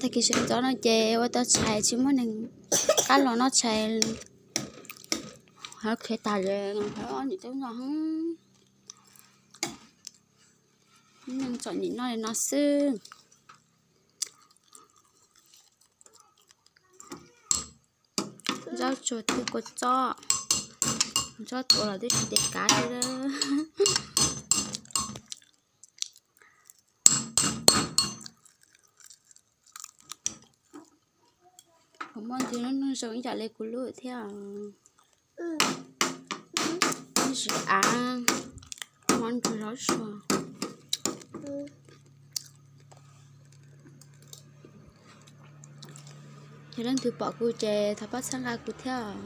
Tag kis sawv ntxov no ces ua tau tshais tsis muaj neeg qab los noj tshais. Hov khiav tas lawm, hov ob niam tub noj heev. Neeg txom nyem noj li no xwb. Zaub tsuag twb kua txob, txob tuav los twb tsis de kav thiab. Kuv muaj ntxim hlub neej zoo ib yam li kuv lub thiab. Ib sim av muab nrog zaub tsuag. Yog leej twg pom kuv ces thov pab txhawb nqa kuv thiab.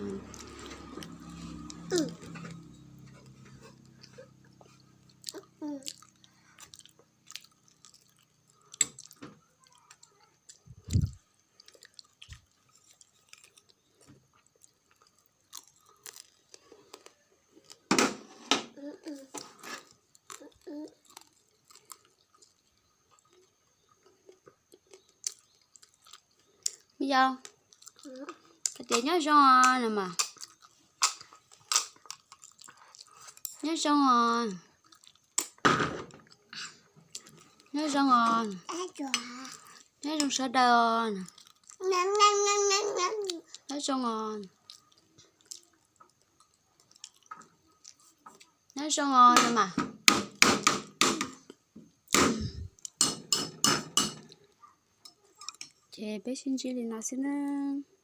Yog hais tias nyob zoo os no mas, nyob zoo os, nyob zoo os, nyob zoo sawv daws os, nyob zoo os, nyob zoo os no mas. Ces peb sib ntsib li no xwb nawb.